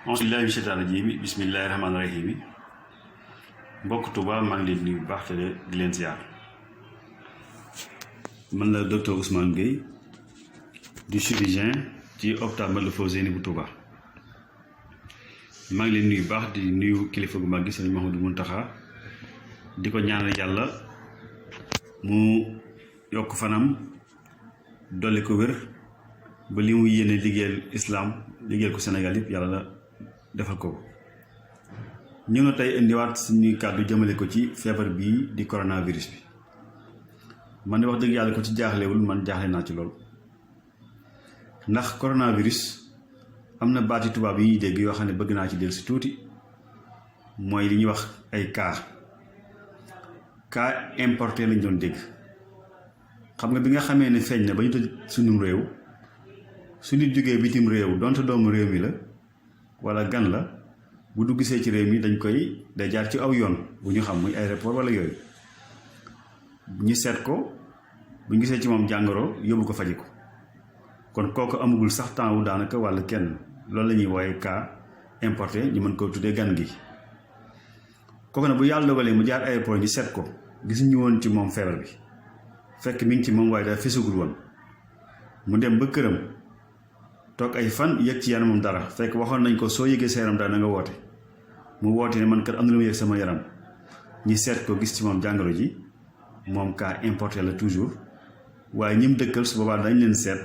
Bismillahi mina shaytaani rajiim bismillahi rahmaani rahiim mbokk Touba maa ngi leen di nuyu bu baax te di leen ziar man la docteur Ousmane Gueye du chirurgien ci hôpital Matlaboul Fawzeyni bu Touba maa ngi leen nuyu bu baax di nuyu kilifa gu mag gi Sëriñ Mouhamadou Mountakha di ko ñaanal yàlla mu yokk fanam dolli ko wér ba li mu yéene liggéeyal islam liggéeyal ko Sénégal yëpp yàlla defal ko ñu na tey indiwaat suñuy kàddu jëmale ko ci feebar bii di coronavirus bi man di wax dëgg yàlla ko ci jaaxlewul man jaaxle naa ci lool ndax coronavirus am na baati tubaab yi ñuy dégg yoo xam ne bëgg naa ci dellu si tuuti mooy li ñuy wax ay cas importé lañ doon dégg xam nga bi nga xamee ne feeñ na ba ñu tëj suñu réew su nit jógee bitim réew donte doomu réew mi la wala gan la bu duggsee ci réew mi dañ koy day jaar ci aw yoon bu ñu xam muy aéroport wala yooyu ñu seet ko bu ñu gisee ci moom jàngoro yóbbu ko faji ko kon kooku amagul sax temps wu daanaka walla kenn loolu la ñuy wooye cas importé ñu mën koo tuddee gan gi kooku nag bu yàlla dogalee mu jaar aéroport ñu seet ko gisuñu woon ci moom feebar bi fekk mi ngi ci moom waaye daal fesagul woon mu dem ba këram toog ay fan yëg ci yaramam dara fekk waxoon nañ ko soo yëgee sa yaram dara na nga woote mu woote ne man kat am na lu ma yëg sama yaram ñi seet ko gis ci moom jàngoro ji moom cas importé la toujours waaye ñim dëkkal su boobaa dañ leen seet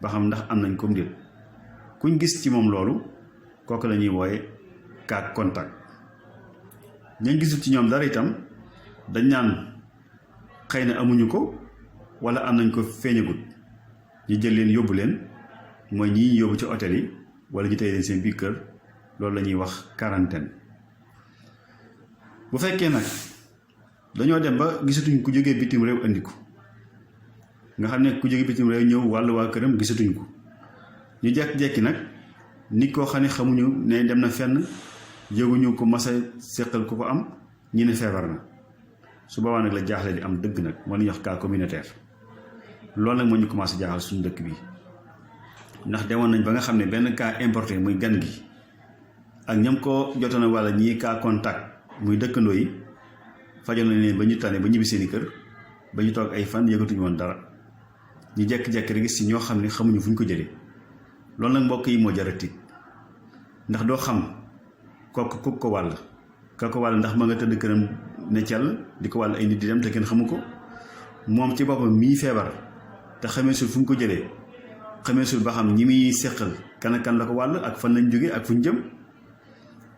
ba xam ndax am nañ ko mbir kuñ gis ci moom loolu kooku la ñuy wooye cas contact ñañ gisul ci ñoom dara itam dañ naan xëy na amuñu ko wala am nañ ko feeñagut ñu jël leen yóbbu leen mooy ñii ñu yóbbu ci hôtel yi wala ñu tey leen seen biir kër loolu la ñuy wax quarantaine bu fekkee nag dañoo dem ba gisatuñ ku jógee bitim réew andi ko nga xam ne ku jógee bitim réew ñëw wàllu waa këram gisatuñ ko ñu jekki-jekki nag nit koo xam ne xamuñu ne dem na fenn yëguñu ko masa séqal ku ko am ñi ne feebar na su boobaa nag la jaaxle di am dëgg nag moo la ñuy wax cas communautaire loolu nag moo ñu commencé jaaxal suñu dëkk bi ndax demoon nañ ba nga xam ne benn cas importé muy gan gi ak ñam ko jotoon na walla ñii cas contact muy dëkkandoo yi fajal nañ leen ba ñu tane ba ñibbi seeni kër ba ñu toog ay fan yëgatuñu woon dara ñu jekki-jekki rek gis ci ñoo xam ne xamuñu fu ñu ko jëlee loolu nag mbokk yi moo jar a tiit ndax doo xam kooku ku ko wàll ka ko wàll ndax ma nga tëdd këram ne cell di ko wàll ay nit di dem te kenn xamu ko moom ci boppam mii feebar te xamee sul fu ñu ko jëlee xamee sul ba xam ñi muy seqal kan ak kan la ko wàll ak fan lañ jóge ak fu ñu jëm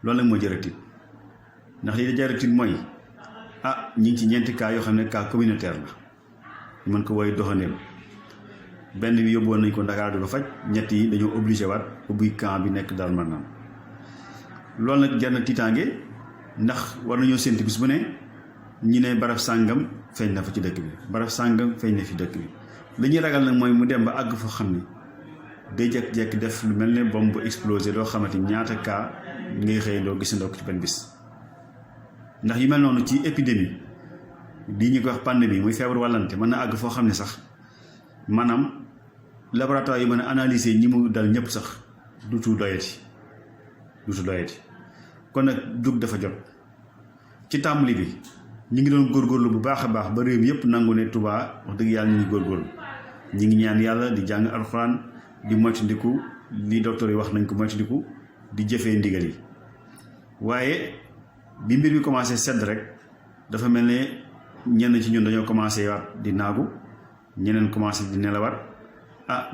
loolu nag moo jar a tiit ndax lii da jar a tiit mooy ñi ngi ci ñeenti cas yoo xam ne cas communautaire la ñu mën ko woy doxandeem benn bi yóbbu woon nañ ko Dakar di ko faj ñett yi dañoo obligé waat ubbi camp bi nekk Darou Marnane loolu nag jar na tiitaange ndax war nañoo séntu bis bu ne ñi ne barab sàngam feeñ na fa ci dëkk bi barab sàngam feeñ na fi dëkk bi li ñuy ragal nag mooy mu dem ba àgg foo xam ne day jekk-jekk def lu mel ne bombe bu explosé doo xamante ñaata cas ngay xëy doo gisandoo ko ci benn bis ndax yu mel noonu ci épidémie lii ñu ko wax pandémie muy feebar wàllante mën na àgg foo xam ne sax maanaam laboratoire yu mën a analyser ñi mu dal ñëpp sax dutu doyati kon nag dug dafa jot ci tàmbali bi ñu ngi doon góorgóorlu bu baax a baax ba réew mi yëpp nangu ne Touba wax dëgg yàlla ñu ngi góorgóorlu ñu ngi ñaan yàlla di jàng alxuraan di moytandiku li docteur yi wax nañ ko moytandiku di jëfee ndigal yi waaye bi mbir mi commencé sedd rek dafa mel ne ñenn ci ñun dañoo commencé waat di naagu ñeneen commencé di nelawaat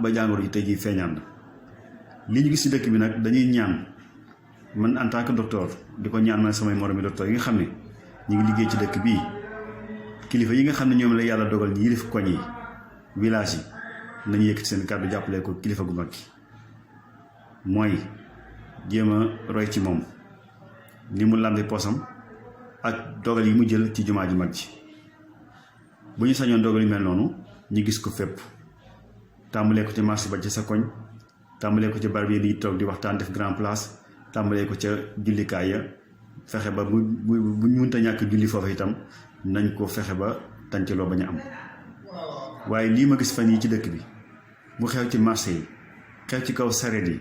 ba jàngoro ji tey jii feeñaan na li ñu gis ci dëkk bi nag dañuy ñaan man en tant que docteur di ko ñaan man samay moromi docteur yi nga xam ne ñu ngi liggéey ci dëkk bii kilifa yi nga xam ne ñoom la yàlla dogal ñi yilif koñ yi village yi nañu yëkkati seen kàddu jàppale ko kilifa gu mag gi mooy jéem a roy ci moom ni mu làmbe posam ak dogal yi mu jël ci jumaa ji mag ji bu ñu sañoon dogal yu mel noonu ñu gis ko fépp tàmbalee ko ci marché ba ci sa koñ tàmbalee ko ci barab yi di toog di waxtaan def grand place tàmbalee ko ca jullikaay ya fexe ba bu ñu mënta ñàkk julli foofu itam nañ ko fexe ba tàncaloo bañ a am waaye lii ma gis fan yi ci dëkk bi mu xew ci marché yi xew ci kaw sareet yi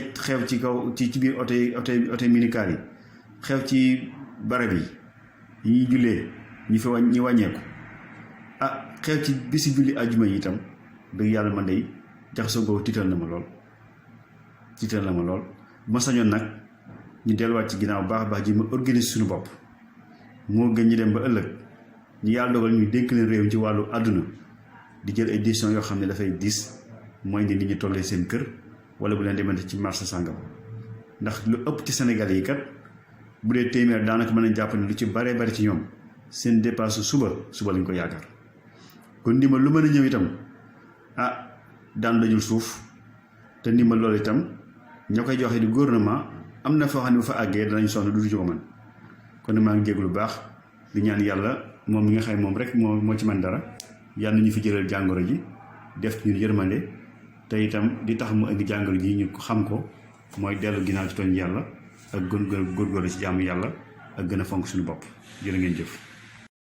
xew ci kaw ci biir oto minicar yi xew ci barab yi ñuy jullee ñi wàññeeku xew ci bisi julli àjjuma yi itam dëgg yàlla man day jaxasoo googu tiital na ma lool bu ma sañoon nag ñu delluwaat ci ginnaaw baax baax ji ma organiser suñu bopp moo gën ñu dem ba ëllëg ñu yàlla dogal ñu dénk leen réew ci wàllu àdduna di jël ay décisions yoo xam ne dafay diis mooy indi nit ñi tollee seen kër wala bu leen demante ci marché sàngam ndax lu ëpp ci Sénégal yi kat bu dee téeméer daanaka mën nañ jàpp ne lu ci baree bari ci ñoom seen dépasse suba lañ ko yaakaar kon ndimbal lu mën a ñëw itam daan dajul suuf te ndimbal loolu itam ñoo koy joxe di gouvernement am na foo xam ne bu fa àggee danañ sonn du ci ko mën kon maa ngi jéglu lu baax di ñaan yàlla moom mi nga xam ne moom rek moo ci man dara yàlla na ñu fi jëlal jàngoro ji def ñu yërmande te itam di tax mu indi jàngoro ji ñu xam ko mooy dellu ginnaaw ci tooñ yàlla ak góorgóorlu ci jaamu yàlla ak gën a fonk suñu bopp jërë ngeen jëf